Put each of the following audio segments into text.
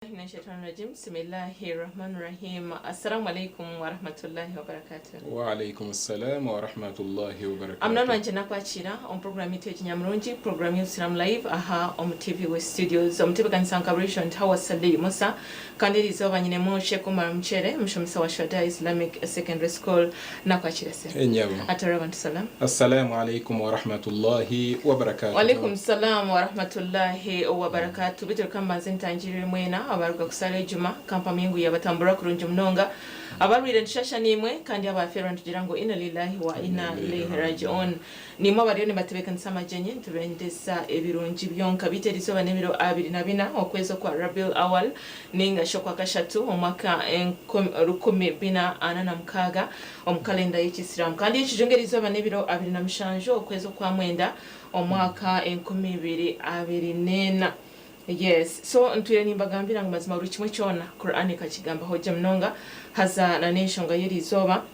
Rajim. Bismillahi rahmani rahim. Assalamu alaikum warahmatullahi wabarakatuh. Waalaikum salam warahmatullahi wabarakatuh. Amnano wanje nakwakira omu program yitu ekinyamurungi, program y'Obusiraamu Live aha omu TV we Studios, omutebekanisa nka nti Hawa Salei Musa, kandi eriizooba nyinemu Sheikh Umar Muchere, omushomesa wa Shuhada Islamic Secondary School. Nakwakira se. Enyabo. Atara abantu salam. Assalamu alaikum warahmatullahi wabarakatuh. Walaikum salam warahmatullahi wabarakatuh. Bitu kambanze ntangirire mwena abaruga kusala ejuma, kampa mingu yabatambura kurungi munonga. Abarwire nshasha nimwe, kandi abaferwa ntugira ngo inna lillahi wa inna ilaihi rajiun. Nimwe abariyo nibatebekanisa amagenyi, ntubendesa ebirungi byonka. Bite erizoba n'ebiro 24 okwezi kwa Rabiul Awal, ninga sho kwa kashatu, omwaka 1446 omu kalenda y'Ekisiramu, kandi ekijunga erizoba n'ebiro 27 okwezi kwa mwenda, omwaka 2024. Yes, so ntwire nimbagambira ngu mazima buri kimwe kyona Qur'an ekakigambaho gye munonga, haza na n'enshonga y'eriizooba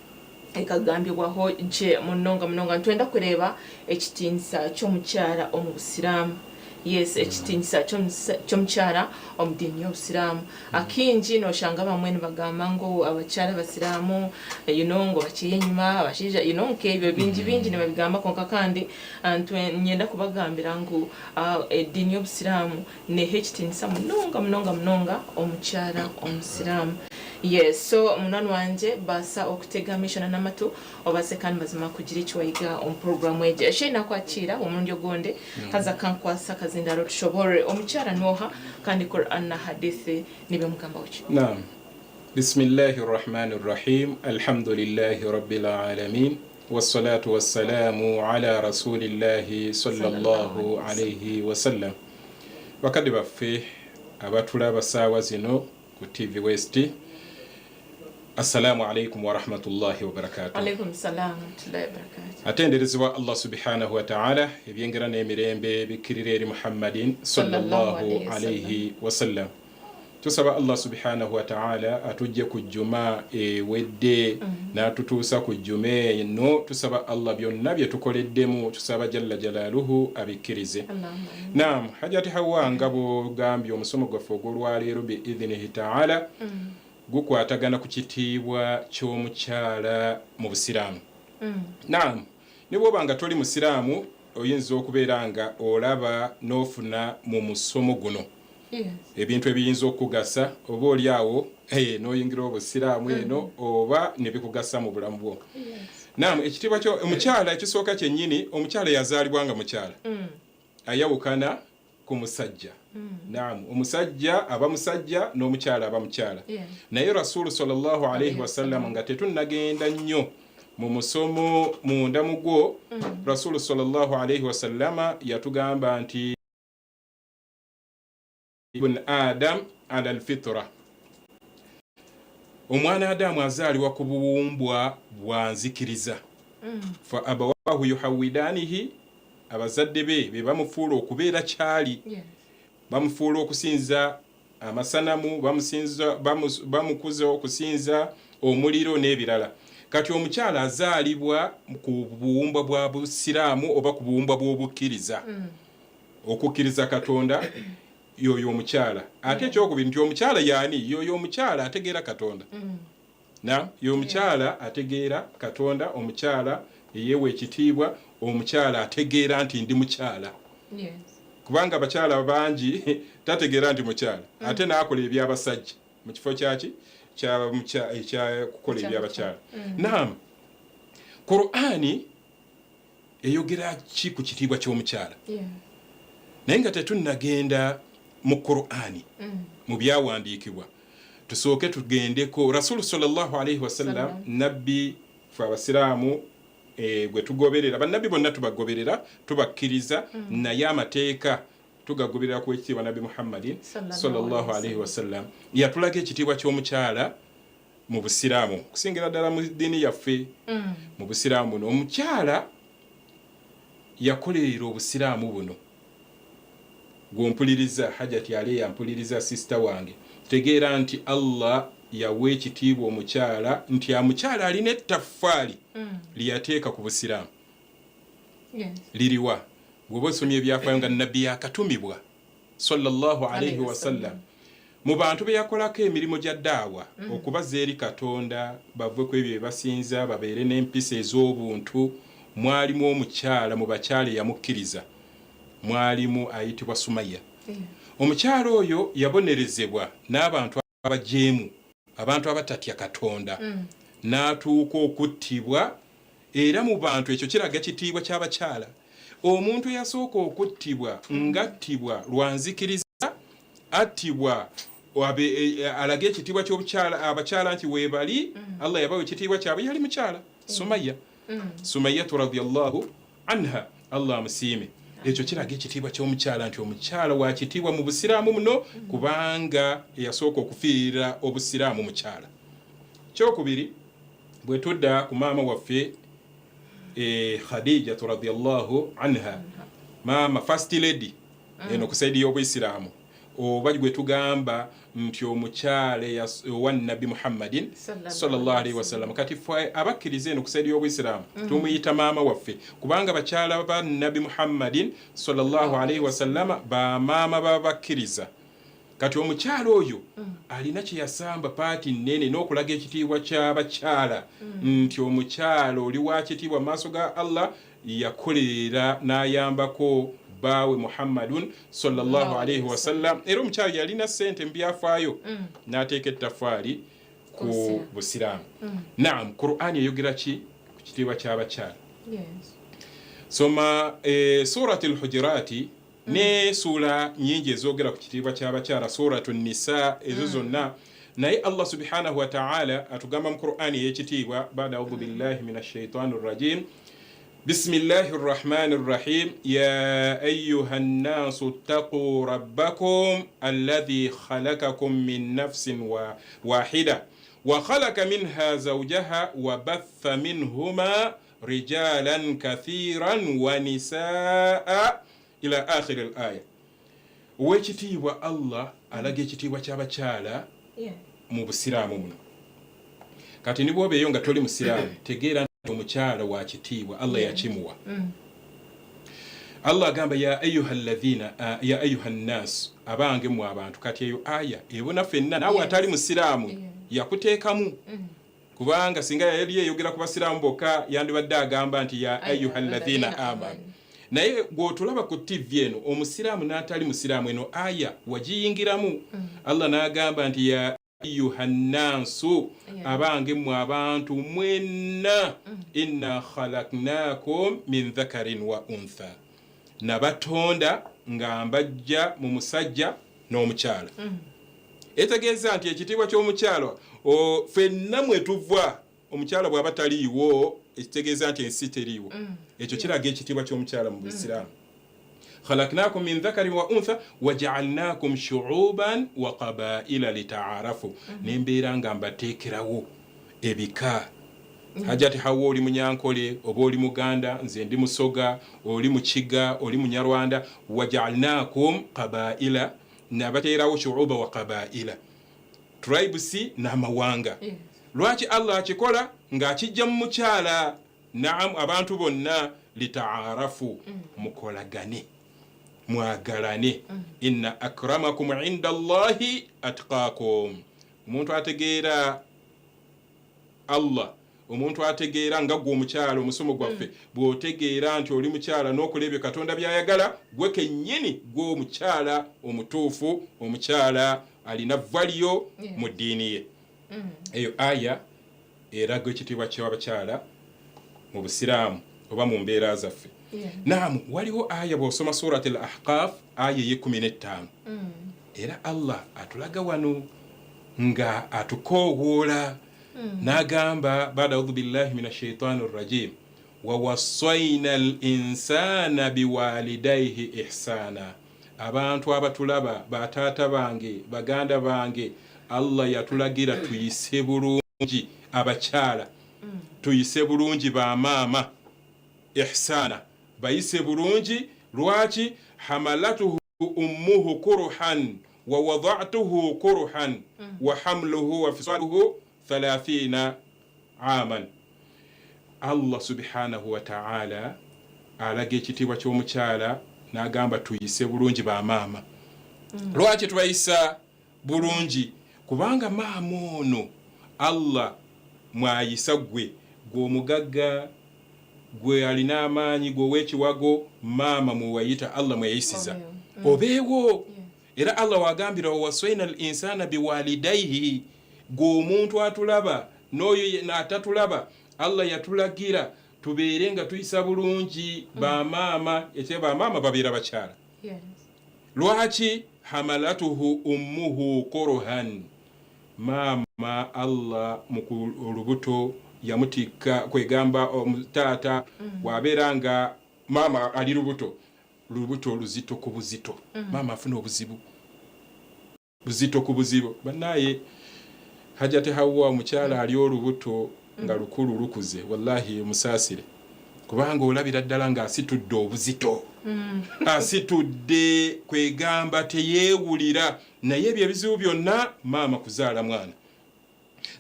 ekagambibwaho gye munonga munonga. Nitwenda kureeba ekitiinisa ky'omukyara omu Busiraamu. Yes, ekitiinisa ky'omukyara omu diini y'Obusiraamu. Akingi noshanga bamwe nibagamba ngu abakyara abasiraamu ngu bakiri enyuma abashaija, nk'ebyo bingi bingi nibabigamba. Konka kandi nyenda kubagambira ngu ediini y'Obusiraamu neha ekitiinisa munonga munonga munonga omukyara omusiraamu. Yes, so munani wanje, basa okutega amaisho n'amatu, obase kandi mazima kugira eki wayiga omu porogaramu egi. Eshe nakwakira omurundi ogundi, haza kankwasa akazindaro, tushobore omukyara noha, kandi Quran na hadithi nibe mugamba uki. Naam. Bismillahi rahmani rahim. Alhamdulillahi rabbil alamin. Wassalatu wassalamu ala rasulillahi sallallahu alayhi wasallam. Bakadde baffe abatulaba saawa zino ku TV West, assalamu alaikum warahmatullahi wabarakatuh. Alaikum salam warahmatullahi wabarakatuh. Atenderezebwa Allah subhanahu wataala, ebyengera n'emirembe bikkirira eri Muhammadin sallallahu alayhi alaihi wasallam. Tusaba Allah subhanahu wataala atujje ku jjuma ewedde n'atutuusa ku jjuma eno. Tusaba Allah byonna bye tukoleddemu, tusaba jalla jalaaluhu abikkirize. Allahumma. Naam, Hajati Hawa, nga bwogambye, omusomo gwaffe ogw'olwaleero biidhinihi taala gukwatagana ku kitiibwa ky'omukyala mu Busiraamu. Naam, ne bw'oba nga toli musiraamu, oyinza okubeera nga olaba n'ofuna mu musomo guno ebintu ebiyinza okukugasa, oba oli awo n'oyingira obusiraamu eno, oba ne bikugasa mu bulamu bwo. Naam, ekitiibwa kyo omukyala ekisooka kyennyini, omukyala yazaalibwa nga mukyala, ayawukana ku musajja. Naam, omusajja aba musajja n'omukyala aba mukyala. Naye Rasulu sallallahu alaihi wasallam, nga tetunnagenda nnyo mu musomo munda mugwo, Rasulu sallallahu alaihi wasallama yatugamba nti ibn Adam ala alfitra, omwana Adamu azaalibwa ku buwumbwa bwa nzikiriza. Fa abawahu yuhawidanihi, abazadde be be bamufuula okubeera kyali. Bamufuula okusinza amasanamu, bamusinza, bamukuza okusinza omuliro n'ebirala. Kati omukyala azaalibwa ku buwumbwa bwa busiraamu oba ku buwumbwa bw'obukkiriza, okukkiriza Katonda, yoyo omukyala. Ate ekyokubiri nti omukyala yaani? Yoyo omukyala ategeera Katonda. Na ye omukyala ategeera Katonda, omukyala eyeewa ekitiibwa, omukyala ategeera nti ndi mukyala. Kubanga abakyala bangi tategeera nti mukyala, ate n'akola ebyabasajja mu kifo kyaki ekyakukola ebyabakyala. Naam, Qur'ani eyogera ki ku kitiibwa ky'omukyala? Naye nga tetunnagenda mu Qur'ani, mu byawandiikibwa, tusooke tugendeko Rasulu sallallahu alaihi wasallam. Sallam. Nabbi fe abasiraamu gwe tugoberera, bannabbi bonna tubagoberera, tubakkiriza, naye amateeka tugagoberera ku ekitiibwa Nabbi Muhammadin Sallallahu sallallahu alaihi alaihi wasallam. Yatulaga ekitiibwa ky'omukyala mu busiraamu, okusingira ddala mu ddiini yaffe, mu busiraamu buno. Omukyala yakolerera obusiraamu buno. Gwompuliriza, Hajati aleya mpuliriza, sister wange, tegeera nti Allah yawa ekitiibwa omukyala, nti amukyala alina ettaffaali lyeyateeka ku busiraamu. Liriwa? Bw'oba osomye ebyafaayo nga nabbi yakatumibwa sallallahu alaihi wasallam. Mu bantu be yakolako emirimu gya daawa, okubazza eri Katonda, bave ku ebyo bye basinza, babeere n'empisa ez'obuntu, mwalimu omukyala mu bakyala eyamukkiriza, mwalimu ayitibwa Sumaya. Omukyala oyo yabonerezebwa n'abantu abajeemu, abantu abatatya Katonda, n'atuuka okuttibwa. Era mu bantu ekyo kiraga kitiibwa ky'abakyala. Omuntu eyasooka okuttibwa ng'attibwa lwa nzikiriza, attibwa alage ekitiibwa ky'obukyala, abakyala nti weebali, Allah yabawa ekitiibwa kyabwe, yali mukyala Sumaya, Sumayatu radiyallahu anha, Allah amusiime. Ekyo kiraga ekitiibwa ky'omukyala, nti omukyala wa kitiibwa mu busiraamu muno, kubanga eyasooka okufiirira obusiraamu mukyala. Kyokubiri, bwe tudda ku maama waffe Khadijatu radiyallahu anha, maama first lady eno ku side y'obuyisiraamu, oba gwe tugamba nti omukyala owa Nabbi Muhammadin sallallahu alaihi wasallam. Kati ffe abakkiriza eno ku side y'obuyisiraamu tumuyita maama waffe, kubanga bakyala ba Nabbi Muhammadin sallallahu alaihi wasallama bamaama babakkiriza. Kati omukyala oyo alina kye yasamba, part nnene n'okulaga ekitiibwa ky'abakyala, nti omukyala oli wa kitiibwa mu maaso ga Allah, yakolerera n'ayambako bbaawe Muhammadun sallallahu alaihi wasallam. Era omukyala yalina ssente mu byafaayo, n'ateeka ettafaali ku busiraamu. Naam, Qur'ani eyogera ki ku kitiibwa ky'abakyala? Soma Surati Lhujurati ne suula nyingi ezogera ku kitiibwa ky'abakyala, Suratu Nisa, ezo zonna. Naye Allah subhanahu wataala atugamba mu Qur'ani ey'ekitiibwa, bada audhu billahi min ashaitani rrajim, bismillahi rrahmani rrahim, ya ayuha nnasu ttaquu rabbakum alladhi khalakakum min nafsin wahida wa khalaka minha zawjaha wa batha minhuma rijalan kathiran wa nisaa ila akhiri al aya. Owekitiibwa Allah alaga ekitiibwa ky'abakyala mu busiraamu muno. Kati ni bwobeeyo nga toli musiraamu, tegeera nti omukyala wa kitiibwa Allah yakimuwa. Allah agamba, ya ayuha alladhina, ya ayuha nnas, abange mu abantu. Kati eyo aya ebona ffenna, naawe atali musiraamu yakuteekamu, kubanga singa yali eyogera ku basiraamu bokka, yandibadde agamba nti ya ayuha alladhina amanu. Naye gw'otulaba ku TV eno, omusiraamu n'atali musiraamu, eno aya wagiyingiramu. Allah n'agamba nti ya ayuha nnansu, abange mmwe abantu mwenna, inna khalaknakum min dhakarin wa untha, nabatonda nga mbajja mu musajja n'omukyala. Etegeeza nti ekitiibwa ky'omukyala, ffenna mwe tuva. Omukyala bw'aba taliiwo, ekitegeeza nti ensi teriiwo. Ekyo kiraga ekitiibwa ky'omukyala mu busiraamu. Khalaknakum min dhakarin wa untha wajaalnakum shuuban wa qabaila litaarafu, nembeera nga mbateekerawo ebika. Hajati Hawa, oli Munyankole oba oli Muganda, nze ndi Musoga, oli Mukiga, oli Munyarwanda. Wajaalnakum qabaila, nabateerawo shuuba wa qabaila, tribes n'amawanga. Lwaki Allah akikola ng'akijja mu mukyala? Naam, abantu bonna, litaarafu, mukolagane, mwagalane. Inna akramakum inda Allahi atqakum. Omuntu ategeera Allah, omuntu ategeera nga gwe omukyala, omusomo gwaffe, bw'otegeera nti oli mukyala n'okola ebyo Katonda by'ayagala, gwe kennyini gwe omukyala omutuufu, omukyala alina value mu ddiini ye. Eyo aya eraga ekitiibwa ky'abakyala mu busiraamu oba mu mbeera zaffe. Naamu, waliwo aya, bw'osoma Surat al Ahqaf, aya ey'e15, era Allah atulaga wano nga atukoowoola n'agamba, bada audhu billahi min ashaitani rrajim, wawassaina al insana biwalidaihi ihsana. Abantu abatulaba, bataata bange, baganda bange, Allah yatulagira tuyise bulungi abakyala, tuyise bulungi bamaama, ihsana, bayise bulungi. Lwaki? Hamalatuhu ummuhu kuruhan wa wadatuhu kuruhan wa hamluhu wa fisaluhu 30 aman. Allah subhanahu wataala alaga ekitiibwa ky'omukyala n'agamba tuyise bulungi bamaama. Lwaki tubayisa? Bulungi, kubanga maama ono Allah mwayisa ggwe, gwe omugagga, gwe alina amaanyi, gwe ow'ekiwago, maama mwewayita, Allah mweyayisiza obeewo. Era Allah wagambira, wawaswaina al insana biwalidaihi, gwe omuntu atulaba n'oyo atatulaba, Allah yatulagira tubeere nga tuyisa bulungi bamaama. Ekye bamaama babeera bakyala. Lwaki? Hamalatuhu ummuhu kuruhan, maama Allah mu olubuto yamutikka, kwegamba taata bw'abeera nga maama ali lubuto, lubuto luzito ku buzito, maama afuna obuzibu, buzito ku buzibu. Bannaye, Hajati Hawa, omukyala ali olubuto nga lukulu lukuze, wallahi musaasire, kubanga olabira ddala ng'asitudde obuzito, asitudde, kwegamba teyeewulira. Naye ebyo ebizibu byonna maama kuzaala mwana.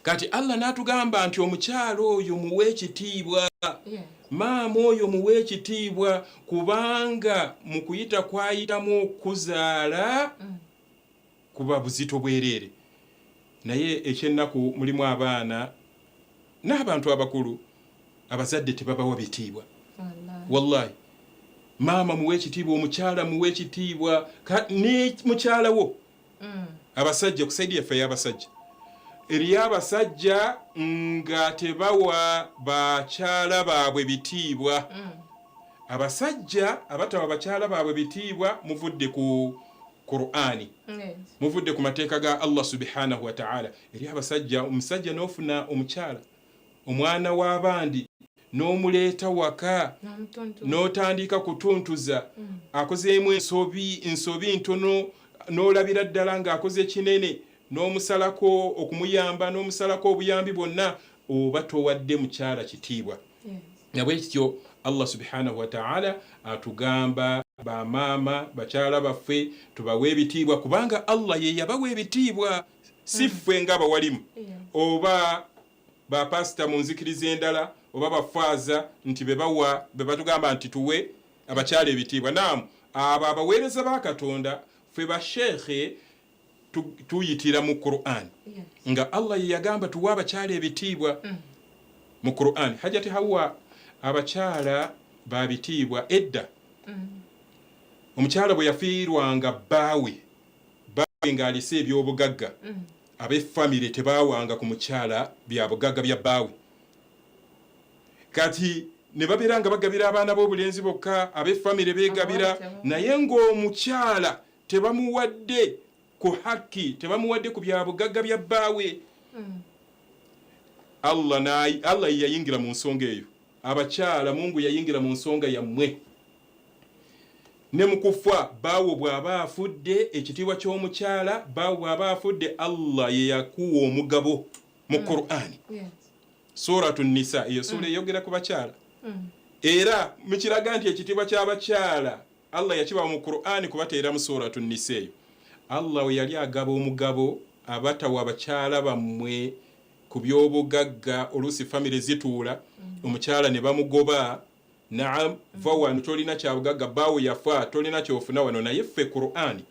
Kati Allah n'atugamba nti omukyala oyo muwe ekitiibwa, maama oyo muwe ekitiibwa, kubanga mu kuyita kwayitamu okuzaala kuba buzito bwereere. Naye ekyennaku, mulimu abaana n'abantu abakulu, abazadde tebabawa bitiibwa. Wallahi, maama muwe ekitiibwa, omukyala muwe ekitiibwa, ne mukyala wo. Abasajja, ku side yaffe ey'abasajja, eriyo abasajja nga tebawa bakyala baabwe bitiibwa. Abasajja abatawa bakyala baabwe bitiibwa, muvudde ku Qur'ani, muvudde ku mateeka ga Allah subhanahu wataala. Eri abasajja, omusajja n'ofuna omukyala, omwana w'abandi, n'omuleeta waka, n'otandika kutuntuza. Akozeemu ensobi, ensobi ntono, n'olabira ddala ng'akoze kinene, n'omusalako okumuyamba, n'omusalako obuyambi bwonna, oba towadde mukyala kitiibwa. Nabwe kityo Allah subhanahu wataala atugamba, bamaama, bakyala baffe tubawe ebitiibwa, kubanga Allah ye yabawa ebitiibwa, si ffe ng'abawalimu oba bapasita mu nzikiriza endala oba bafaaza nti bebawa, be batugamba nti tuwe abakyala ebitiibwa. Naamu, abo abaweereza ba Katonda, ffe basheekhe tuyitira mu Quran, nga Allah ye yagamba tuwe abakyala ebitiibwa mu Quran. Hajati Hawa, abakyala babitiibwa edda. Omukyala bwe yafiirwanga bbaawe, bbaawe ng'alise ebyobugagga, ab'effamire tebaawanga ku mukyala byabugagga bya bbaawe. Kati ne babeera nga bagabira abaana b'obulenzi bokka, ab'effamire beegabira, naye ng'omukyala tebamuwadde ku hakki, tebamuwadde ku byabugagga bya bbaawe. Allah ye yayingira mu nsonga eyo. Abakyala, Mungu yayingira mu nsonga yammwe. Ne mu kufa, bbaawo bw'aba afudde, ekitiibwa ky'omukyala, bbaawo bw'aba afudde, Allah ye yakuwa omugabo mu Qur'ani, Suratu Nisa. Eyo sura eyogera ku bakyala, era mukiraga nti ekitiibwa ky'abakyala Allah yakibawa mu Qur'ani, kubateera mu Suratu Nisa. Eyo Allah we yali agaba omugabo, abatawa abakyala bammwe ku byobugagga. Oluusi famire zituula, omukyala ne bamugoba, naam, va wano, tolina kyabugagga, bbaawo yafa, tolina kyofuna wano. Naye ffe Qur'ani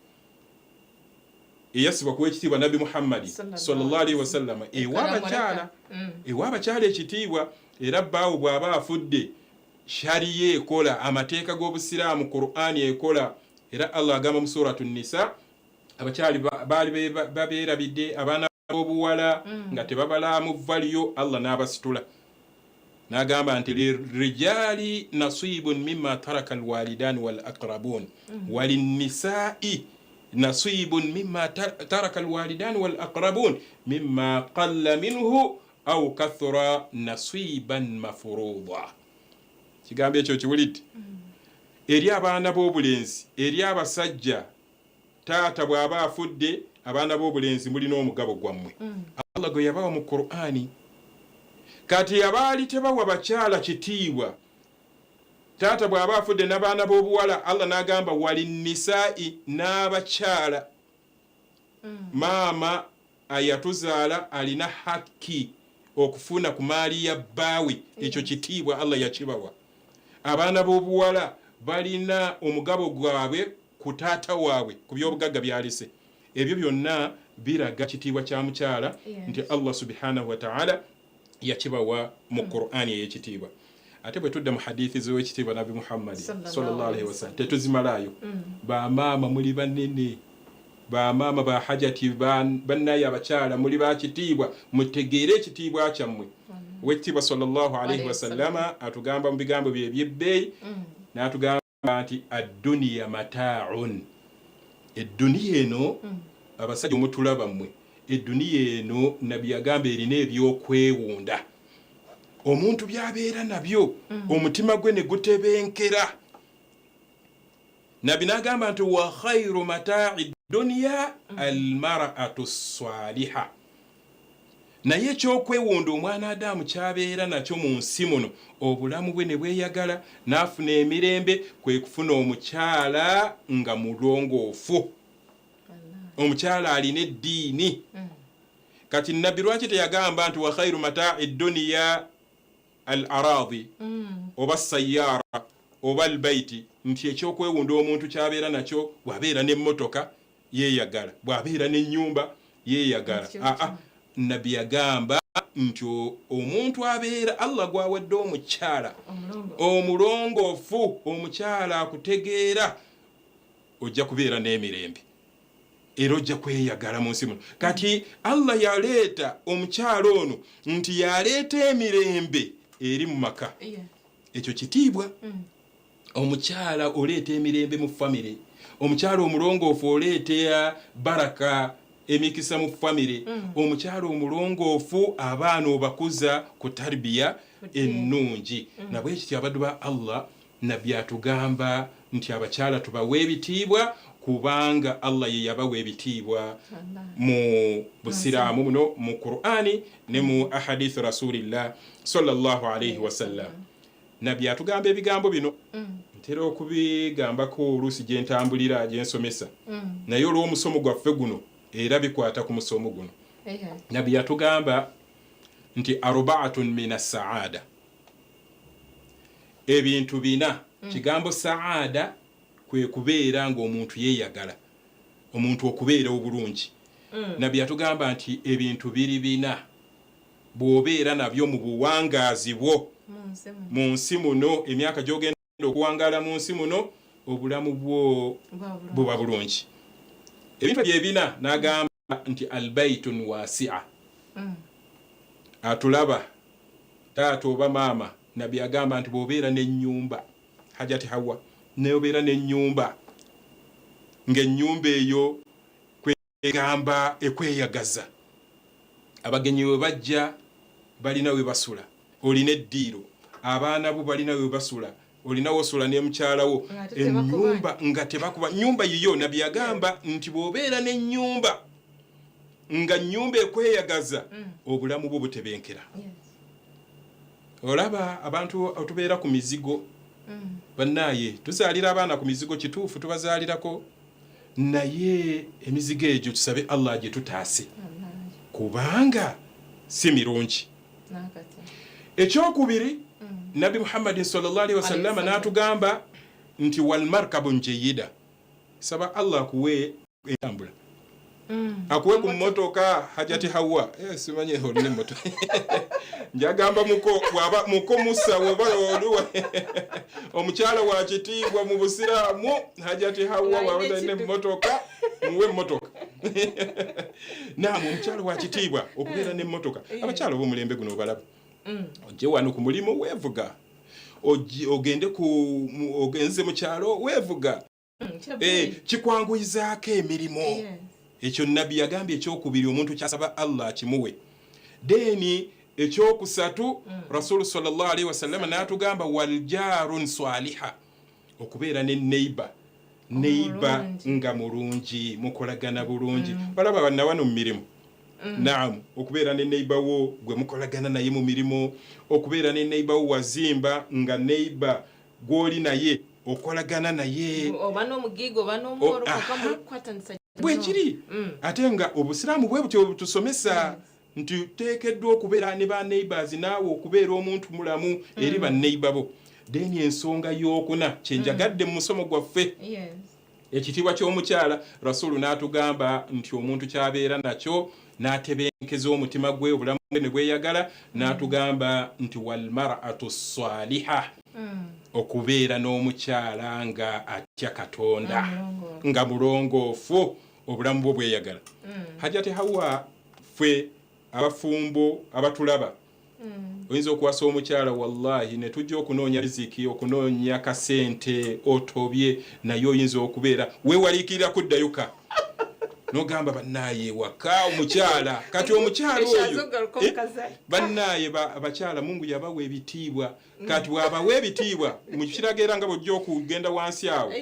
eyasibwa kuwa ekitiibwa Nabbi Muhammadi sallallahu alaihi wasallama ewa abakyala, ewa abakyala ekitiibwa. Era bbaawo bw'aba afudde, shariya ekola, amateeka g'Obusiraamu, Qur'ani ekola. Era Allah agamba mu Suratu Nisa, abakyali baali babeerabidde, abaana b'obuwala nga tebabalaamu valyo, Allah n'abasitula n'agamba nti lirijali nasibun mima taraka alwalidani wal aqrabun, walinnisai nasibun mima taraka alwalidani wal aqrabun mima qalla minhu au kathura nasiban mafuruda. Kigambo ekyo kiwulidde? Eri abaana b'obulenzi, eri abasajja, taata bw'aba afudde, abaana b'obulenzi mulina omugabo gwammwe Allah gwe yabawa mu Qur'ani. Kati abaali tebawa bakyala kitiibwa, taata bw'aba afudde n'abaana b'obuwala, Allah n'agamba walinnisaa'i, n'abakyala, maama ayatuzaala alina hakki okufuna ku maali ya bbaawe. Ekyo kitiibwa Allah yakibawa. Abaana b'obuwala balina omugabo gwabwe ku taata waabwe, ku byobugagga byalese. Ebyo byonna Biraga kitiibwa kya mukyala nti Allah subhanahu wataala yakibawa mu Qur'ani ey'ekitiibwa. Ate bwe tudda mu hadithi z'owekitiibwa Nabi Muhammadi sallallahu alaihi wasallam, tetuzimalaayo. Bamaama muli banene, bamaama ba hajati, bannaye abakyala muli bakitiibwa, mutegeere ekitiibwa kyammwe. Owekitiibwa sallallahu alaihi wasallama atugamba mu bigambo bye ebyebbeeyi, n'atugamba nti adduniya mataaun, edduniya eno, abasajja omutulaba mmwe, edduniya eno Nabbi yagamba erina ebyokwewunda omuntu byabeera nabyo, omutima gwe ne gutebenkera. Nabbi n'agamba nti wa khairu mataai duniya almaratu saliha. Naye ekyokwewunda omwana Adamu kyabeera nakyo mu nsi muno, obulamu bwe ne bweyagala n'afuna emirembe, kwe kufuna omukyala nga mulongoofu, omukyala alina eddiini. Kati Nabbi lwaki teyagamba nti wa khairu mataai duniya al aradi oba sayara oba albaiti, nti ekyokwewunda omuntu kyabeera nakyo bw'abeera n'emmotoka yeeyagala, bw'abeera n'ennyumba yeeyagala? Aa, Nabbi yagamba nti omuntu abeera Allah gwawadde omukyala omulongoofu, omukyala akutegeera, ojja kubeera n'emirembe era ojja kweyagala mu nsi muno. Kati Allah yaleeta omukyala ono nti yaleeta emirembe eri mu maka. Ekyo kitiibwa. Omukyala oleeta emirembe mu famire, omukyala omulongoofu oleeta baraka, emikisa mu famire. Omukyala omulongoofu abaana obakuza ku tarbiya ennungi. Nabwekityo abaddu ba Allah, Nabbi atugamba nti abakyala tubawe ebitiibwa kubanga Allah ye yabawa ebitiibwa mu busiraamu muno, mu Qur'ani ne mu ahadithu rasulillah sallallahu alaihi wasallam. Nabbi atugamba ebigambo bino, ntera okubigambako oluusi gye ntambulira, gye nsomesa, naye olw'omusomo gwaffe guno era bikwata ku musomo guno. Nabbi yatugamba nti arbaatun min assaada, ebintu bina. Kigambo saada kwe kubeera ng'omuntu yeeyagala, omuntu okubeera obulungi. Nabbi yatugamba nti ebintu biri bina, bw'obeera nabyo mu buwangaazi bwo mu nsi muno, emyaka gy'ogenda okuwangaala mu nsi muno, obulamu bwo buba bulungi. Ebintu ebyo ebina n'agamba nti albaitun wasia. Atulaba taata oba maama, Nabbi agamba nti bw'obeera n'ennyumba, Hajati Hawa, n'obeera n'ennyumba ng'ennyumba eyo kwegamba ekweyagaza, abagenyi we bajja balina we basula, olina eddiiro, abaana bo balina we basula, olina wosula ne mukyalawo, ennyumba nga tebakuba, nyumba yiyo. Nabbi agamba nti bw'obeera n'ennyumba nga nnyumba ekweyagaza, obulamu bwo butebenkera. Olaba abantu tubeera ku mizigo, bannaaye tuzaalira abaana ku mizigo, kituufu tubazaalirako, naye emizigo egyo tusabe Allah gye tutaase kubanga si mirungi. Ekyokubiri, Nabbi Muhammadin sallallahu alaihi wasallama n'atugamba nti walmarkabun jeyida. Saba Allah akuwe entambula, akuwe ku mmotoka. Hajati Hawa, simanyi olina emmotoka, njagamba muko bwaba muko Musa woba oliwa omukyala wa kitiibwa mu busiraamu. Hajati Hawa bwaba talina emmotoka, muwe emmotoka. Naamu, omukyala wa kitiibwa okubeera n'emmotoka. Abakyala ob'omulembe guno obalaba, ojje wano ku mulimu weevuga, ogende ku ogenze mu kyalo weevuga. Kikwanguyizaako emirimu. Ekyo Nabbi yagambye ekyokubiri omuntu kyasaba Allah akimuwe. Then ekyokusatu, Rasulu sallallahu alaihi wasallama n'atugamba waljarun swaliha, okubeera ne neighbor, neighbor nga mulungi, mukolagana bulungi. Balaba bannawano mu mirimu. Naam, okubeera ne neighbor wo gwe mukolagana naye mu mirimu, okubeera ne neighbor wo wazimba nga neighbor gw'oli naye okolagana naye. Oba n'omugiga oba n'omworo, kuba muri kukwatanisa. Bwekiri. Ate nga obusiraamu bwe butyo butusomesa nti tuteekeddwa okubeera ne ba neighbors, naawe okubeera omuntu mulamu eri ba neighbor bo. Then ensonga y'okuna kyenjagadde mu musomo gwaffe, Ekitiibwa ky'omukyala, Rasulu n'atugamba nti omuntu kyabeera nakyo n'atebenkeza omutima gwe, obulamu bwe ne bweyagala, n'atugamba nti walmaratu saliha, okubeera n'omukyala nga atya Katonda, nga mulongoofu, obulamu bwo bweyagala. Hajati Hawa, ffe abafumbo abatulaba, oyinza okuwasa omukyala, wallahi, ne tujja okunoonya riziki, okunoonya kasente, otobye naye, oyinza okubeera weewaliikirira kuddayo ka nogamba, "Bannaaye, waka omukyala." Kati omukyala oyo, bannaaye, abakyala Mungu yabawa ebitiibwa. Kati bw'abawa ebitiibwa, mukiraga era nga bwojja okugenda wansi awo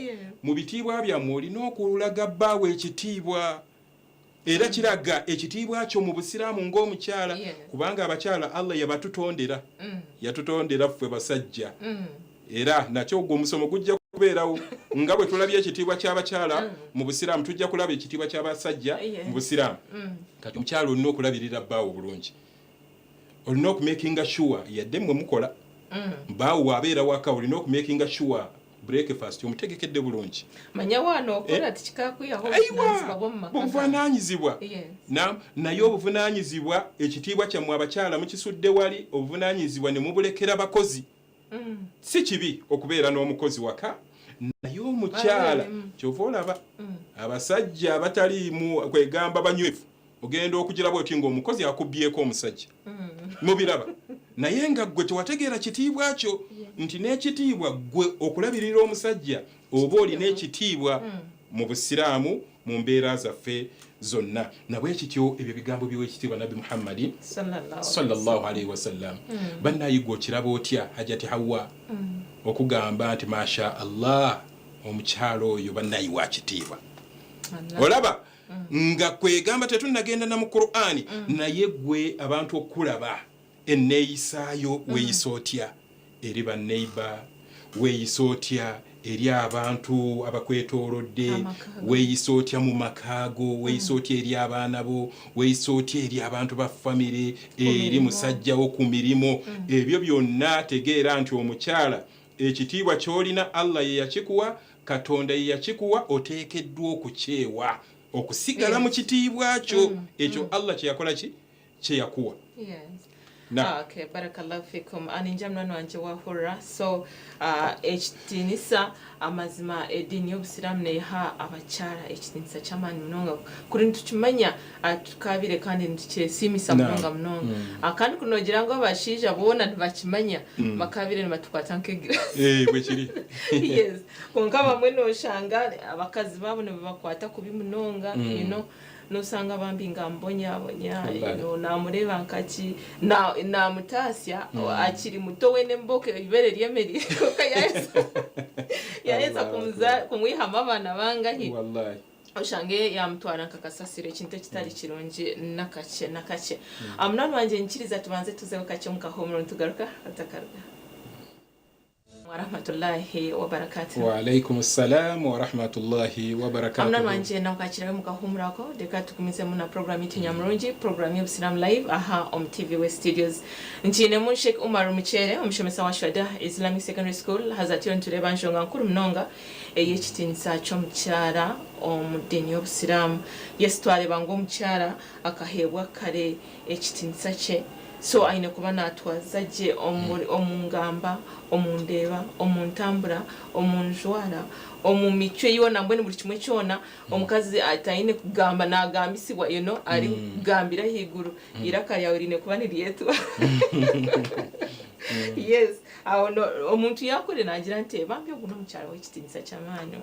mu bitiibwa byammwe, olina okulaga bbaawe ekitiibwa, era kiraga ekitiibwa kyo mu Busiraamu ng'omukyala, kubanga abakyala Allah yabatutondera, yatutondera ffe basajja. Era nakyo ogwo omusomo gujja kubeerawo, nga bwe tulabye ekitiibwa ky'abakyala mu Busiraamu, tujja kulaba ekitiibwa ky'abasajja mu Busiraamu. Kati omukyala olina okulabirira bbaawo bulungi, olina okumakinga sure, yadde mmwe mukola, bbaawo waabeera waka, olina okumakinga sure breakfast omutegekedde bulungi. Manya waano okola tikikakwihaho. Aiwa, buvunanyizibwa. Naye obuvunanyizibwa, ekitiibwa kyammwe abakyala mukisudde wali, obuvunanyizibwa ne mubulekera bakozi. Si kibi okubeera n'omukozi waka, naye omukyala, kyova olaba abasajja abataliimu kwegamba banywevu, ogenda okugira bwoti ng'omukozi akubyeko omusajja, mubiraba. Naye nga ggwe tewategeera kitiibwa kyo, nti n'ekitiibwa ggwe okulabirira omusajja oba olina ekitiibwa mu Busiraamu, mu mbeera zaffe zonna. Nabwe kityo ebyo bigambo by'Owekitiibwa Nabbi Muhammadi sallallahu alaihi wasallam. Bannayigwa, okiraba otya, Hajati Hawa, okugamba nti masha Allah, omukyalo oyo bannayi wa kitiibwa? Olaba nga kwegamba tetunnagenda na mu Qur'ani, naye gwe abantu okulaba enneeyisaayo, weeyisa otya eri banneiba, weeyisa otya eri abantu abakwetoolodde, weeyisa otya mu makaago, weeyisa otya eri abaana bo, weeyisa otya eri abantu ba famire, eri musajjawo ku mirimu, ebyo byonna tegeera nti omukyala ekitiibwa ky'olina Allah ye yakikuwa, Katonda ye yakikuwa, oteekeddwa okukyewa, okusigala mu kitiibwa kyo ekyo Allah kyeyakola ki kyeyakuwa. Na. Okay, barakallahu fikum. Aninja munani wanje wahurra. So ekitiinisa, amazima eddiini y'Obusiraamu neeha abakyala ekitiinisa ky'amaani munonga. Kuri nitukimanya, tukabire kandi nitukyesiimisa munonga munonga. Kandi kunogira ngu abashaija boona nibakimanya, bakabire nibatukwata nk'egirasi. Eh, bwe kiri. Yes, konka bamwe noshanga abakazi baabo nibabakwata kubi munonga, nosanga bambi nga mbonyabonya, namureeba nkaki namutaasya akiri muto wene emboka ibere ryemerire, konka yaheza Allahu kumwihamu abaana bangahi, wallahi oshange yamutwara nkakasasiro, ekintu ekitari kirungi nakakye nakakye. Munani wanje, nkiriza tubanze tuzeho kakye mukahumuro, nitugaruka atakaruga. Warahmatullahi wabarakatuh. Waalaikum salam warahmatullahi Munani wabarakatuhu. Wanje, nakwakirawe mukahumurako. Reka tugumizemu na program yitu nyamurungi, program y'Obusiramu Live aha omu TV we Studios. Nkiinemu Sheikh Umar Mukyere, omushomesa wa Shwada Islamic Secondary School. Hazatiyo nitureba nshonga nkuru munonga ey'ekitiinisa ky'omukyara omu ddiini y'Obusiraamu. Yes, twareba ngu omukyara akaheebwa kare ekitiinisa kye, so aine kuba natwaza gye omu ngamba, omu ndeeba, omu ntambura, omu njwara, omu micwe yoona, mbwenu buri kimwe kyona. Omukazi ataine kugamba nagambisibwa, ari kugambira ahaiguru, iraka ryawe riine kuba niryetwa. Yes, aho omuntu yakure nagira nti, "Bambi, ogu n'omukyara w'ekitiinisa ky'amaani,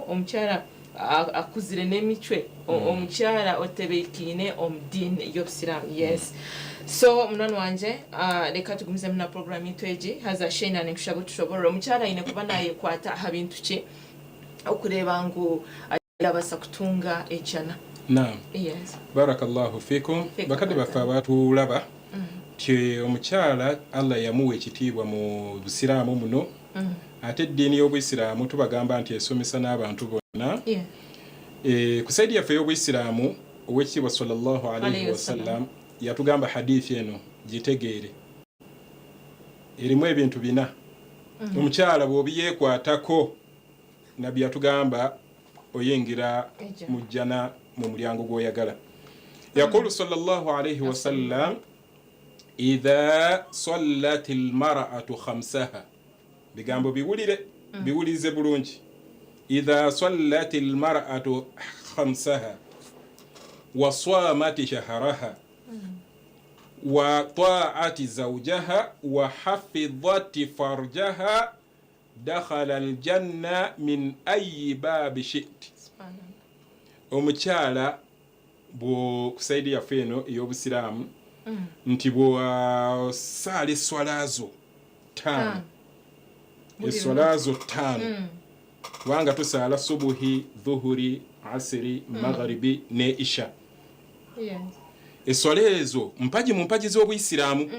omukyara akuzire n'emicwe, omukyara otebeikaine omu diini y'Obusiraamu." Yes, so munywani wanje, reka tugumizemu na program yitu egi. Haza Sheina, ninkushaba otushoborere, omukyara aine kuba nayekwata aha bintu ki okureeba ngu arabasa kutunga ejana? Naam. Yes. Barakallahu fikum. Fikum. Bakadde baffe abatulaba, ti omukyala Allah yamuwa ekitiibwa mu Busiraamu muno, ate eddiini y'Obuyisiraamu tubagamba nti esomesa n'abantu bonna. Ku side yaffe ey'Obuyisiraamu, Owekitiibwa sallallahu alaihi Alayhi wasallam yatugamba hadithi eno, gitegeere, erimu ebintu bina. Omukyala bw'obiyeekwatako, Nabbi yatugamba Oyingira mu jjana mu mulyango gw'oyagala. Yaqulu sallallahu alaihi wasallam, idha sallat almar'atu khamsaha. Bigambo biwulire, biwulize bulungi. Idha sallat almar'atu khamsaha wa samat shahraha wa ta'ati zawjaha wa hafidhati farjaha dakhala aljanna min ayi babi shi'ti. Omukyala ku side yaffe eno ey'obusiraamu, nti bw'osaala esswala zo ttaano, esswala zo ttaano, kubanga tusaala subuhi, dhuhuri, asiri, magharibi ne isha. Esswala ezo mpagi mu mpagi z'obuyisiraamu,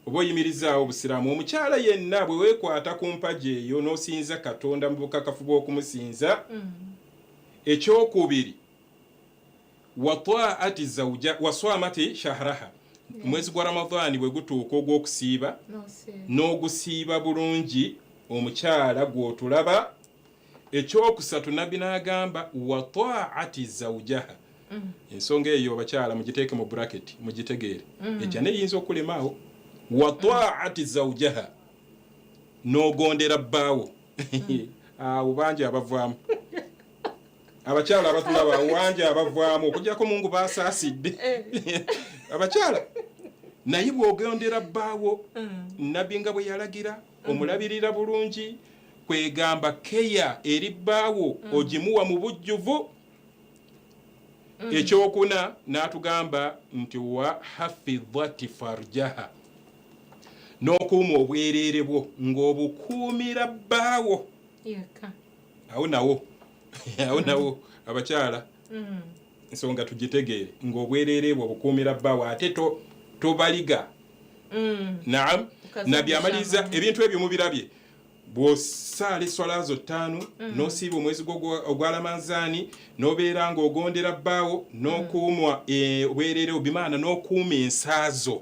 oba oyimirizaawo obusiraamu. Omukyala yenna bwe weekwata ku mpagi eyo n'osinza Katonda mu bukakafu bw'okumusinza. Ekyokubiri, wa taati zawja wa swamati shahraha. Omwezi gwa Ramadaani bwe gutuuka ogw'okusiiba, n'ogusiiba bulungi, omukyala gw'otulaba. Ekyokusatu, nabbi n'agamba wa taati zawjaha. Ensonga eyo bakyala mugiteeke mu bracket, mugitegeere, ejjana eyinza okulemaawo. Wa taati zawjaha, n'ogondera bbaawo. Awo bangi abavaamu, abakyala abatulaba wangi abavaamu, okujjako Mungu basaasidde abakyala. Naye bw'ogondera bbaawo, nabbi nga bwe yalagira, omulabirira bulungi, kwegamba keya eri bbaawo ogimuwa mu bujjuvu. Ekyokuna n'atugamba nti wa hafidhati farjaha, n'okuuma obwereere bwo ng'obukuumira bbaawo. Awo nawo, awo nawo abakyala ensonga tugitegeere, ng'obwereere bwo bukuumira bbaawo, ate tobaliga. Naam, nabbi amaliriza ebintu ebyo mubirabye. Bw'osaala esswala zo ttaano, n'osiiba omwezi gwo ogwa Ramanzaani, n'obeera ng'ogondera bbaawo, n'okuumwa obwereere, bimaana n'okuuma ensaazo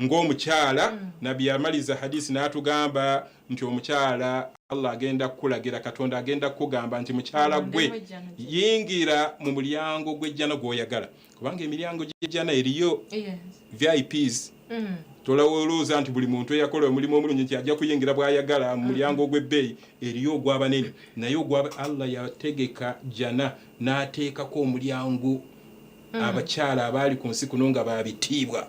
ng'omukyala. Nabbi yamaliriza hadisi n'atugamba nti omukyala, Allah agenda kukulagira, Katonda agenda kukugamba nti mukyala gwe, yingira mu mulyango gw'ejjana gw'oyagala, kubanga emiryango gy'ejjana eriyo VIPs. Tolowooza nti buli muntu eyakola omulimu omulungi nti ajja kuyingira bw'ayagala mu mulyango ogw'ebbeeyi. Eriyo ogw'abanene, naye ogwa Allah yategeka jjana n'ateekako omulyango abakyala abaali ku nsi kuno nga babitiibwa.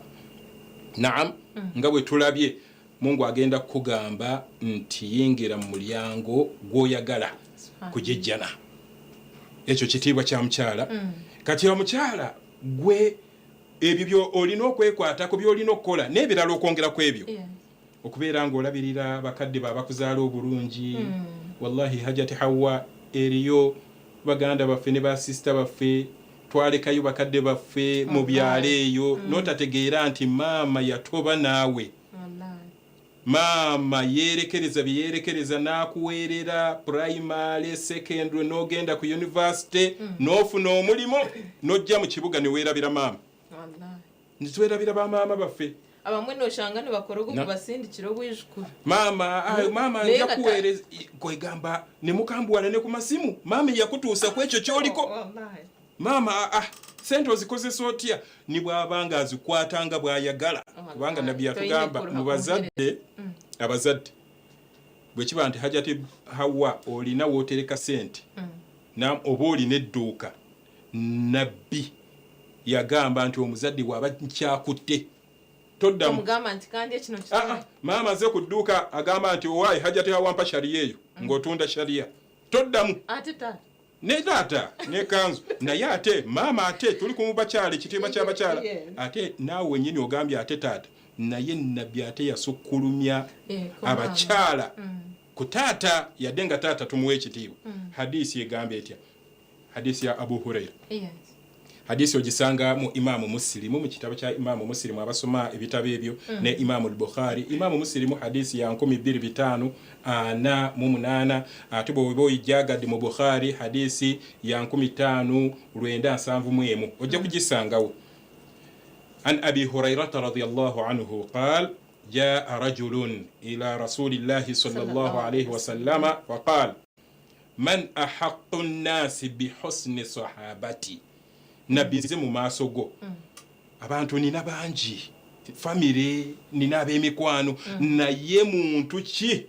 Naam, nga bwe tulabye, Mungu agenda kukugamba nti yingira mu mulyango gw'oyagala kujejjana. Ekyo kitiibwa kya mukyala. Kati omukyala gwe, ebyo byo olina okwekwatako, byolina okukola n'ebirala okwongera ku ebyo, okubeera ng'olabirira bakadde babakuzaala obulungi. Wallahi Hajati Hawa, eriyo baganda baffe ne basisita baffe twalekayo bakadde baffe mu byalo eyo, n'otategeera nti maama yatoba naawe, maama yeerekereza bye yeerekereza n'akuweerera primary, secondary, n'ogenda ku university, n'ofuna omulimu, n'ojja mu kibuga ne weerabira maama. Nitwerabira bamaama baffe. Abamwe noshanga nibakora ogwo kubasindikira obwijukuru. Maama, maama nja kuweereza, kwegamba ne mukambuwala ne ku masimu. Maama yakutuusa ku ekyo kyoliko. Maama, sente ozikozesa otya? Ni bw'aba nga azikwata nga bw'ayagala, kubanga nabbi yatugamba mu bazadde, abazadde bwe kiba nti Hajati Hawa olina wootereka sente oba olina edduuka, nabbi yagamba nti omuzadde bw'aba nkyakutte toddamu. Maama aze ku dduuka agamba nti owaayi Hajati Hawa, mpa shariya eyo, ng'otunda shariya, toddamu. Ne taata ne kanzu, naye ate maama, ate tuli ku bakyala, ekitiibwa ky'abakyala, ate naawe wenyini ogambye ate taata, naye nabbi ate yasukkulumya abakyala ku taata, yadde nga taata tumuwa ekitiibwa. Hadisi egamba etya? Hadisi ya Abu Huraira. Hadisi ogisanga mu Imaamu Musilimu, mu kitabo kya Imaamu Musilimu, abasoma ebitabo ebyo, ne Imaamu Bukhari. Imaamu Musilimu hadisi ya 2548, ate bweoba oyijagadde mu Bukhari hadisi ya 5971, ojja kugisangawo. An Abi Hurairata radiallahu anhu qal, jaa rajulun ila rasulillahi sallallahu alaihi wasallama faqal. Man ahaqu nnasi bihusni sahabati, Nabbi, nzize mu maaso go, abantu nina bangi, famire nina, ab'emikwano, naye muntu ki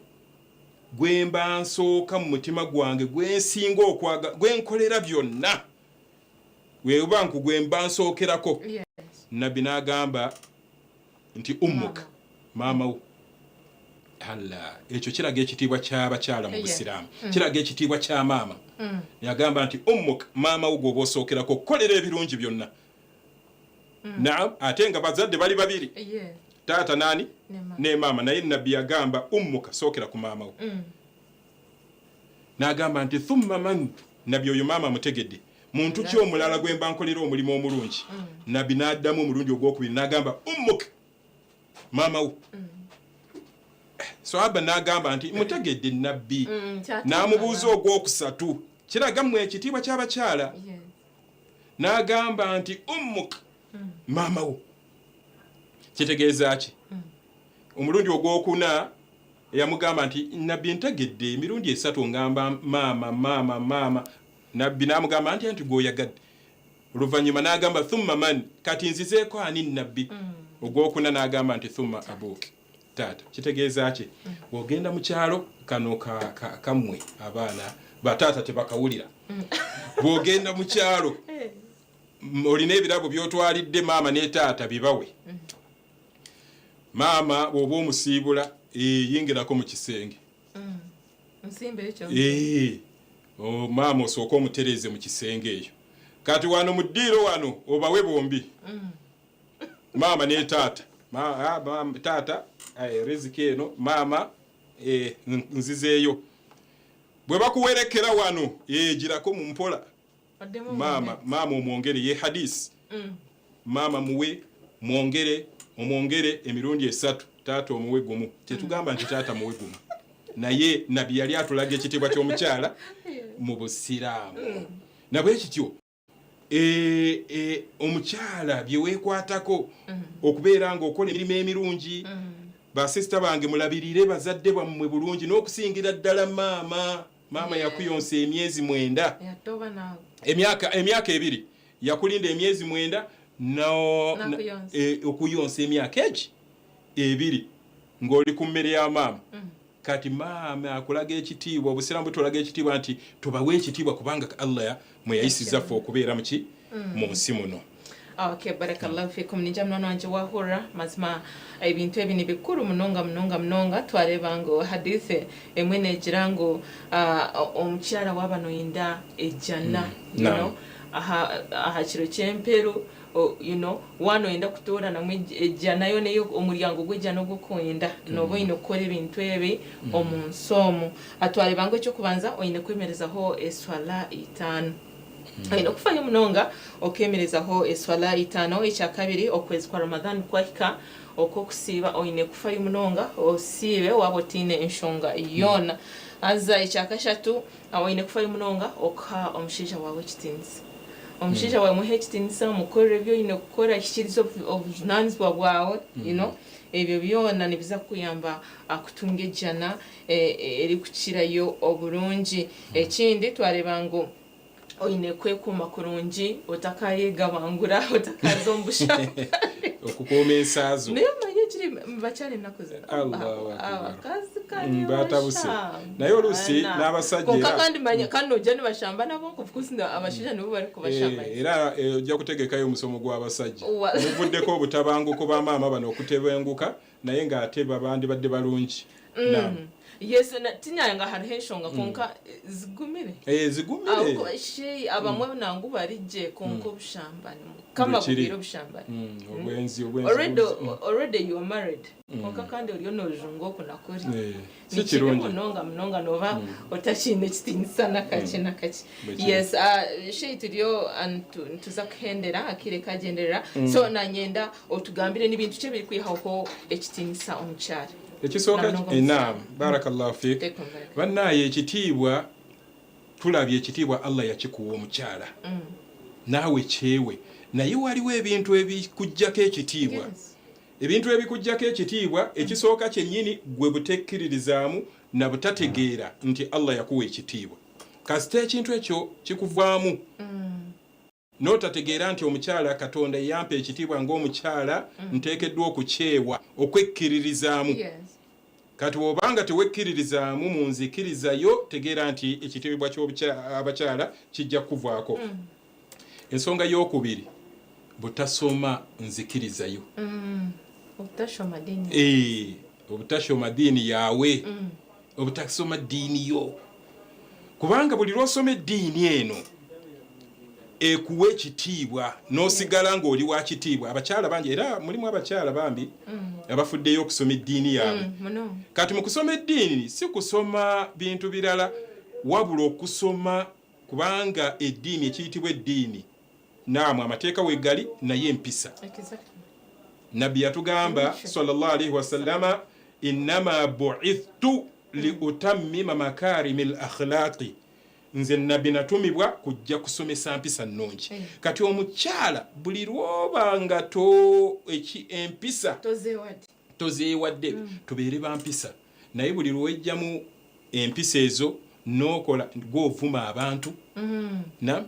gwe mba nsooka mu mutima gwange, gwe nsinga okwaga, gwe nkolera byonna, weba nku gwe mba nsookerako? Nabbi n'agamba nti, "Ummuka," maama wo. Alla, ekyo kiraga ekitiibwa ky'abakyala mu Busiraamu, kiraga ekitiibwa kya maama. Yagamba nti, "Ummuka," maama wo gwoba osookerako okukolera ebirungi byonna. Naam, ate nga bazadde bali babiri, taata nani? Ne maama. Ne maama. Naye Nabbi yagamba, "Ummuka," sookera ku maama wo. N'agamba nti, "Thumma man?" Nabbi oyo maama amutegedde. Muntu ki omulala gwe mba nkolera omulimu omulungi? Nabbi n'addamu omulundi ogwokubiri n'agamba, "Ummuka," maama wo. Swahaba n'agamba nti, "Mutegedde, Nabbi." N'amubuuza ogwokusatu, kiraga mmwe ekitiibwa ky'abakyala. N'agamba nti, "Ummuka," maama wo. Kitegeeza ki? Omulundi ogwokuna yamugamba nti, "Nabbi, ntegedde, emirundi esatu ngamba maama, maama, maama." Nabbi n'amugamba nti gwoyagadde. Oluvannyuma n'agamba, "Thumma man?" Kati nzizeeko ani, Nabbi? Ogwokuna n'agamba nti, "Thumma abuuk," taata. Kitegeeza ki? Bw'ogenda mu kyalo kano kammwe abaana bataata tebakawulira. Bw'ogenda mu kyalo, olina ebirabo by'otwalidde maama ne taata, bibawe. Maama bw'oba omusiibula, yingirako mu kisenge. Nsimba ekyo. Maama osooke omutereeze mu kisenge eyo. Kati wano mu ddiiro wano obawe bombi, maama ne taata. Taata, riziki eno, maama, nzizeeyo. Bwe bakuwerekera wano, girako mu mpola. Oddemu. Maama, maama omwongere, ye hadisi. Maama muwe, mwongere, omwongere emirundi esatu, taata omuwe gumu. Tetugamba nti taata muwe gumu, naye Nabbi yali atulaga ekitiibwa ky'omukyala mu Busiraamu. Nabwe kityo omukyala bye weekwatako okubeera ng'okola emirimu emirungi. Basisita bange, mulabirire bazadde bammwe bulungi, n'okusingira ddala maama. Maama yakuyonsa emyezi 9. Yatoba naawe. Emyaka 2, yakulinda emyezi 9 no, N'akuyonsa. Okuyonsa emyaka egi 2 ng'oli ku mmere ya maama. Kati maama akulaga ekitiibwa. Obusiraamu butulaga ekitiibwa nti tubawe ekitiibwa, kubanga Allah mwe yayisiza ffe okubeera muki mu nsi muno. Okay, barakallahu fikum. Ninja munwana wanje wahurra, mazima ebintu ebi ni bikuru munonga, munonga, munonga. Twareba ngu hadithe emwe negira ngu omukyala waba noyenda ejjana, you Naam. know, aha kiro ky'emperu, wanoyenda kutooranamu ejjana yo, neyo omuryango gw'ejjana ogw'okwenda, noba oine kukora ebintu ebi omu nsi omu. Atwareba ngu ekyokubanza, oine kwemerezaho eswala 5, oine okufayo munonga okemerezaho eswala 5. Ekyakabiri, okwezi kwa Ramadhan kwahika okwokusiiba, oine kufayo munonga osiibe waba otiine enshonga yoona. Haza ekyakashatu, oine kufayo munonga okuha omushaija wawe ekitiinisa. Omushaija wawe muhe ekitiinisa, mukorere ebi oine kukora, hikiriza obuvunanizibwa bwawe. Ebyo byona nibiza kukuyamba kutunga ejjana erikukirayo oburungi. Ekindi, twareba ngu oine kwekuuma kurungi, otakayegabangura, otakaza omu bushambani. Okukuuma ensaazo. Naye omanye ekiri bakyala ennaku zino, Allahu Akbar. abakazi Batabuse. Naye oluusi n'abasajja konka era kandi manya kandi nojja nibashamba nabo, of course abashaija nibo bari kubashamba. Era ojja kutegekayo omusomo gw'abasajja. Muvuddeko obutabanguko bamaama bano okutebenguka, naye ng'ate babandi badde balungi. Naam. Yes, tinyanga hariho enshonga, konka zigumire. Zigumire. Ahubwo shi abamwe nangu barigye, konka obushambani, Mukama Bukiri. bubwire obushambani. Obwenzi, obwenzi. Already, Obwenzi. Already you are married, konka kandi oriyo nojunga oku nakuri. Si Ni kibi kirungi. munonga munonga, noba otakiine ekitiinisa nakake nakake. Bwekiri. Yes, shei turiyo nituza kuhendera, akire kagenderera, so nanyenda otugambire n'ibintu ki ebirikwihaho ekitiinisa omukyara. Ekisooka, Namunonga. Naam, barakallahu fik. Teeka omubaraka. Bannaaye, ekitiibwa tulabye, ekitiibwa Allah yakikuwa omukyala, naawe kyewe, naye waliwo ebintu ebikugjako ekitiibwa. Ebintu ebikugjako ekitiibwa, ekisooka kyennyini gwe butekkiririzaamu na butategeera nti Allah yakuwa ekitiibwa. Kasita ekintu ekyo kikuvaamu n'otategeera nti omukyala Katonda yampa ekitiibwa ng'omukyala, nteekeddwa okukyewa, okwekkiririzaamu. Kati bw'obanga tewekkiririzaamu mu nzikirizayo, tegeera nti ekitiibwa ky'abakyala kijja kukuvaako. Ensonga y'okubiri, butasoma nzikirizayo. Obutashoma dini. Obutashoma ddiini yaawe, obutasoma ddiini yo, kubanga buli lwosoma eddiini eno ekuwa ekitiibwa n'osigala ng'oli wa kitiibwa. Abakyala bangi, era mulimu abakyala bambi abafuddeyo okusoma eddiini yaabwe. Muno. Kati mu kusoma eddiini si kusoma bintu birala, wabula okusoma, kubanga eddiini, ekiyitibwa eddiini, naamu, amateeka wegali, naye empisa. Nabbi yatugamba sallallahu alaihi wasallama, "Innama buithtu liutammima makarimi l akhlaqi." Nze Nabbi natumibwa kujja kusomesa mpisa nnungi. Kati omukyala buli lwoba nga to empisa tozeewadde, tozeewadde, tubeere bampisa, naye buli lwewejjamu empisa ezo n'okola gwovuma abantu, na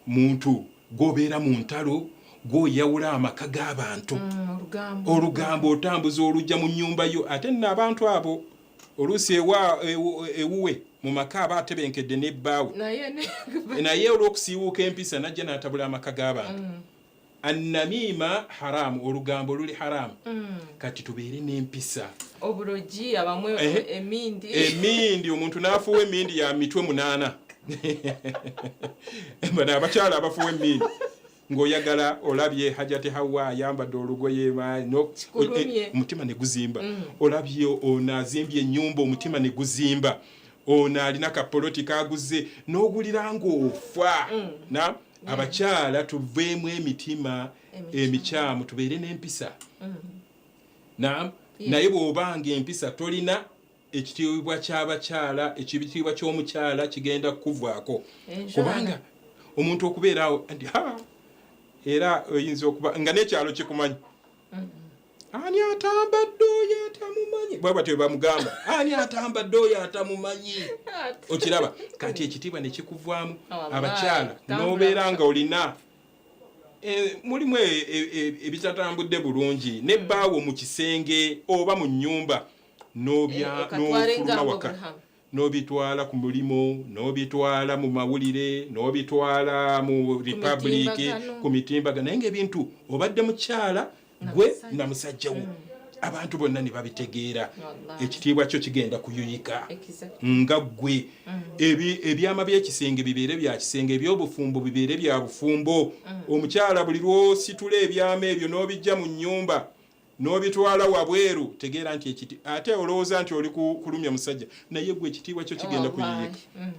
muntu gwobeera mu ntalo, gwoyawula amaka g'abantu, olugambo. Olugambo otambuza olujja mu nnyumba yo. Ate nno abantu abo oluusi ewuwe mu maka aba atebenkedde n'ebbaawe, naye naye olw'okusiiwuuka empisa najja n'atabula amaka g'abantu. Annamiima haramu, olugambo luli haramu. Kati tubeere n'empisa. Oburogi abamwe, emindi. Emindi, omuntu n'afuuwa emindi ya mitwe 8. Bano abakyala abafuuwa emindi ng'oyagala olabye Hajati Hawa ayambadde olugoye Kikulumye. Omutima ne guzimba. Olabye ono azimbye ennyumba, omutima ne guzimba. Ono alina kapoloti kaguze, n'ogulira ng'ofa. Na abakyala tuveemu emitima Emikyamu. emikyamu, tubeere n'empisa. Naam. Naye bw'obanga empisa tolina, ekitiibwa ky'abakyala, ekitiibwa ky'omukyala kigenda kukuvaako. Enjala. Kubanga omuntu okubeeraawo nti ha, era oyinza okuba nga n'ekyalo kikumanyi, ani atambadde oyo atamumanyi, bwe batyo bamugamba, ani atambadde oyo atamumanyi. Okiraba kati ekitiibwa ne kikuvaamu. Wallahi, Abakyala tambula. n'obeera nga olina mulimu ebitatambudde bulungi nebbaawo mu kisenge oba mu nnyumba, Okatwale nga n'ofuluma waka, Abraham. n'obitwala ku mulimu, n'obitwala mu mawulire, n'obitwala mu republic, mitimbagano. Ku mitimbagano. Naye ngaebintu obadde mukyala gwe musajja. Na musajja wo, abantu bonna ne babitegeera. Wallahi. Ekitiibwa kyo kigenda kuyuyika. Nga ggwe ebyama by'ekisenge bibeere bya kisenge, ebyobufumbo bibeere bya bufumbo. Omukyala buli lwositula ebyama ebyo n'obijja mu nnyumba n'obitwala wabweru, tegeera nti ekiti, ate olowooza nti oli kulumya musajja, naye gwe ekitiibwa kyo kigenda kuyuyika. Wallahi.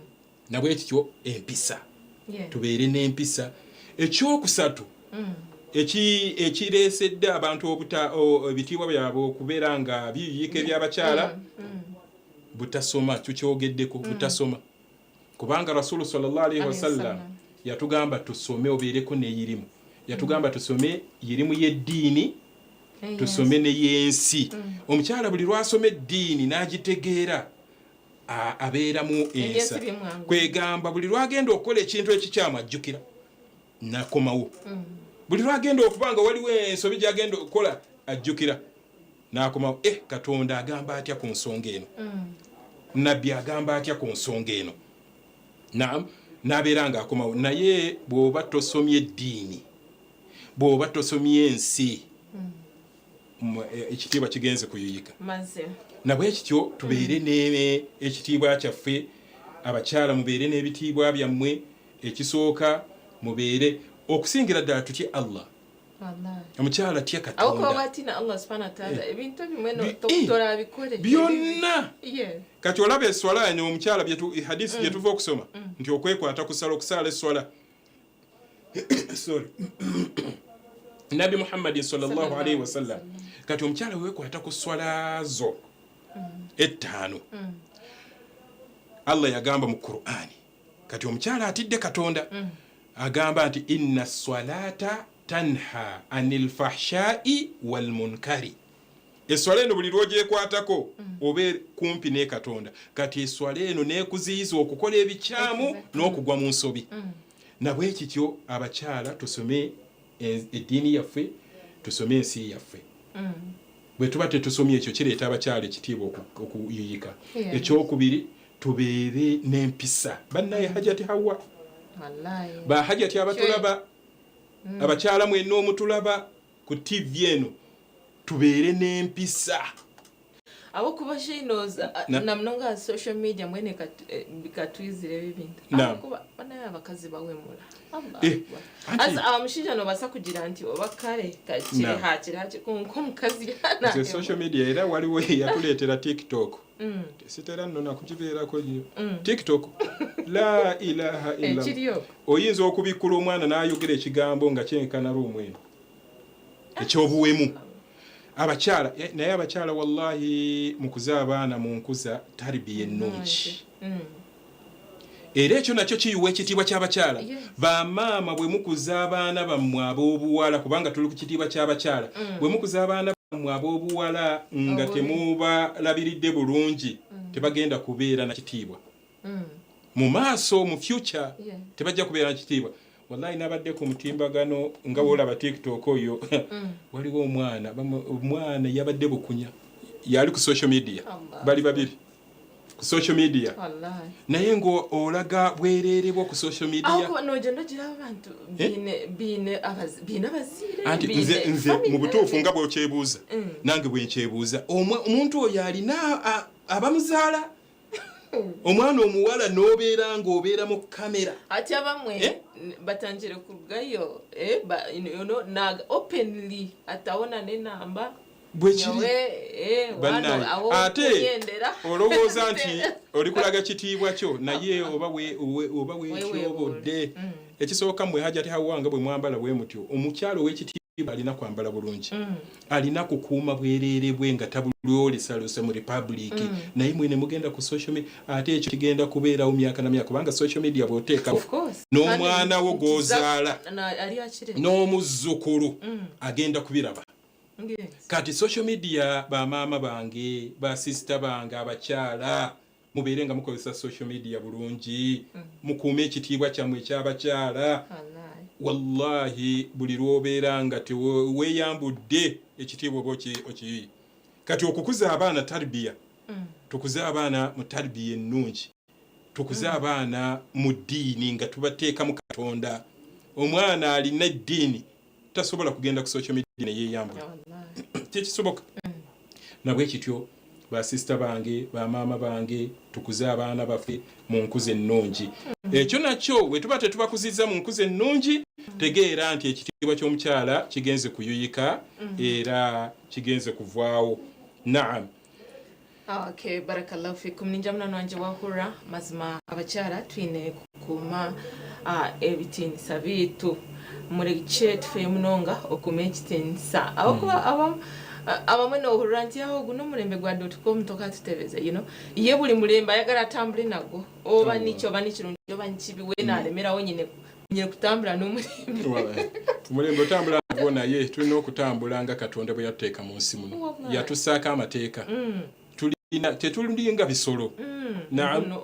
Nabwe kityo empisa, tubeere n'empisa. Ekyokusatu ekireesedde abantu ebitiibwa byabwe okubeera nga biyuyika ebyabakyala, butasoma. Tukyogeddeko, butasoma, kubanga Rasulu sallallahu alaihi Alayhi wasallam wasallam. yatugamba tusome, obeereko neyirimu. Yatugamba tusome yirimu y'eddiini, tusome neyensi. Omukyala buli lwasoma eddiini n'agitegeera, abeeramu ensa. Ebyensi bimwangu. Kwegamba buli lwagenda okukola ekintu ekikyamu ajjukira nakomawo. Buli lwagenda okuba nga waliwo ensobi gyagenda okukola ajjukira nakomawo, Katonda agamba atya ku nsonga eno? Nabbi agamba atya ku nsonga eno? Naam, nabeera nga akomawo. Naye bw'oba tosomye eddiini, bw'oba tosomye ensi, ekitiibwa kigenze kuyuyika. Mazima. Nabwe kityo tubeere ne ekitiibwa kyaffe. Abakyala mubeere n'ebitiibwa byammwe. Ekisooka mubeere, okusingira ddala tutye Allah. Wallahi. Omukyala tya Aho kuba Katonda. watina Allah subhanahu wa ta'ala, ebintu ebimwe torabikore Byonna. Kati olaba eswala eno omukyala hadisi gyetuva okusoma nti okwekwata kusala, okusaala eswala, sorry, Nabi Muhammadin sallallahu alaihi wasallam. Kati omukyala wekwata ku swala zo 5, Allah yagamba mu Qur'ani, kati omukyala atidde Katonda agamba nti inna swalata tanha anil fahshai wal munkari. Eswala eno buli lwogyekwatako oba kumpi ne Katonda. Kati eswala eno nekuziyiza okukola ebikyamu n'okugwa mu nsobi. Nabwe kityo abakyala tusome eddiini yaffe, tusome ensi yaffe. Bwe tuba tetusomye, ekyo kireeta abakyala ekitiibwa okuyuyika. Ekyokubiri, tubeere n'empisa. Bannaye, Hajati Hawa, bahajati abatulaba, abakyala mwenna omutulaba ku TV eno, tubeere n'empisa. Ahabwokuba shinoza namunonga social media mwene bikatwizire ebi bintu. Ahabwokuba banaye abakazi bawemula. Aza omushaija nobaasa kugira nti oba kare kiri hakiri hakiri, konka omukazi yana social media era waliwo yatuleetera TikTok. Sitera nno nakugibeerako nnyo TikTok. La ilaha illa, oyinza okubikkula omwana n'ayogera ekigambo nga kyenkana ruumu eno ekyobuwemu. Abakyala, naye abakyala, wallahi, mukuze abaana mu nkuza taribiya ennungi. Era ekyo nakyo kiyiwa ekitiibwa ky'abakyala. Bamaama, bwe mukuza abaana bammwe ab'obuwala, kubanga tuli ku kitiibwa ky'abakyala, bwe mukuza abaana bammwe ab'obuwala nga temubalabiridde bulungi, tebagenda kubeera na kitiibwa mu maaso, mu future. Tebajja kubeera na kitiibwa. Wallahi, nabadde ku mutimbagano nga woolaba TikTok oyo, waliwo omwana, omwana yabadde bukunya, yali ku social media, bali babiri ku social media, naye ngaolaga bwereere bwo ku social media. Anti nze mu butuufu nga bwokyebuuza, nange bwenkyebuuza, omuntu oyo alina abamuzaala? Omwana omuwala n'obeera ng'obeera mu kamera. Ati abamwe batangire kurugayo, naga openly atawona n'enamba. Bwekiri ate olowooza nti oli kulaga kitiibwa kyo, naye oba weetyobodde. Ekisooka, mmwe Hajati Hawanga, bwe mwambala bwe mutyo, omukyalo ow'ekitiibwa alina kwambala bulungi, alina kukuuma bwereere bwe nga tabulyolesalose mu republic. Naye mwene mugenda ku social media, ate ekyo kigenda kubeerawo myaka na myaka, kubanga social media bw'oteekawo n'omwana wo gw'ozaala n'omuzzukulu agenda kubiraba. Kati social media, bamaama bange, basisita bange abakyala, mubeere nga mukozesa social media bulungi, mukuume ekitiibwa kyammwe ekyabakyala. Wallahi, buli lwobeera nga teweeyambudde, ekitiibwa oba okiyiye. Kati okukuza abaana, tarbiya, tukuze abaana mu tarbiya ennungi, tukuze abaana mu ddiini nga tubateekamu Katonda. Omwana alina eddiini tasobola kugenda ku social media neyeyambula, tekisoboka. Nabwe kityo, basisita bange, bamaama bange, tukuze abaana baffe mu nkuza ennungi. Ekyo nakyo bwe tuba tetubakuziza mu nkuza ennungi, tegeera nti ekitiibwa ky'omukyala kigenze kuyuyika era kigenze kuvaawo. Naam. Okay, barakallahu fikum. Ninja munano wanje wahura, mazima abakyala twine kukuuma ebitiinisa biitu. Murekye tufeyo munonga okuuma ekitiinisa, abakuba abamwe nohurira nti aho guno omulembe gwa .com tokatutebeze, ye buli mulembe ayagala atambule nagwo, oba nikyo oba nikirungi oba nikibi, we nalemerawo nyine nyine kutambula n'omulembe. Omulembe otambula nagwo, naye tulina okutambula nga Katonda bwe yatuteeka mu nsi muno. Yatusaako amateeka. Tulina, tetulinga bisolo. Naam.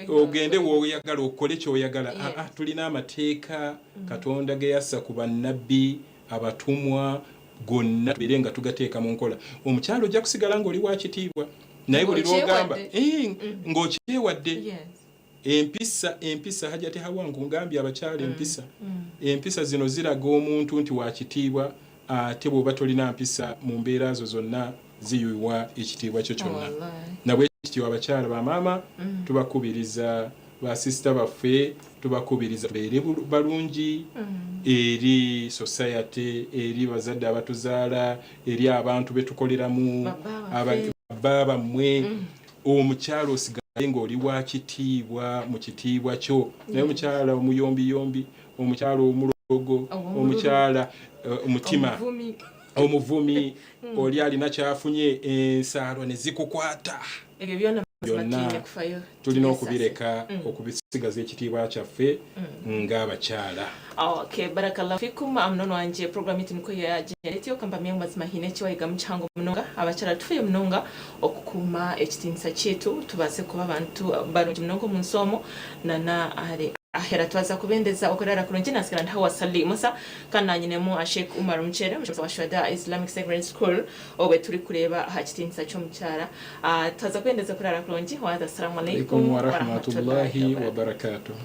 Ogende woyagala, okole kyoyagala. Ah, tulina amateeka Katonda ge yassa ku bannabbi, abatumwa gonna, tubeere nga tugateeka mu nkola. Omukyalo ojja kusigala ng'oli wa kitiibwa, naye buli lwogamba ng'okyewadde. Empisa, empisa, Hajati Hawa, nkugambye abakyala, empisa, empisa zino ziraga omuntu nti wa kitiibwa. Ate bw'oba tolina mpisa, mu mbeera zo zonna ziyuwa ekitiibwa kyo kyonna. Nabwe kityo, abakyala, bamaama, tubakubiriza, basisita baffe tubakubiriza, tubeere balungi eri society, eri bazadde abatuzaala, eri abantu betukoleramu, baba bammwe. Omukyala osigale ng'oli wa kitiibwa mu kitiibwa kyo, naye omukyala omuyombiyombi, omukyala omulogo, omukyala omutima omuvumi, oli alina kyafunye, ensaalwa ne zikukwata. Ebyo byona. Byonna tulina okubireka okubisigaza ekitiibwa kyaffe ng'abakyala. Okay, barakallahu fikum. Munono wanje, program yitu niko yagenetyo kambamya mazima hine ekiwayiga mukihango munonga. Abakyala tufeyo munonga okukuuma ekitiinisa kyaitu, tubaase kuba abantu barungi munonga omu nsi omwo nana ahare ahera. Twaza kubendeza okurara kurungi. Nasigara ndi Hawa Sali Musa, kandi nanyinemu Sheikh Umar Muchere, omushomesa wa Shuhada Islamic Secondary School, obwe turi kureeba aha kitiinisa ky'omukyara. Twaza kubendeza kurara kurungi. Waza, assalamu alaikum warahmatullahi wabarakatuh.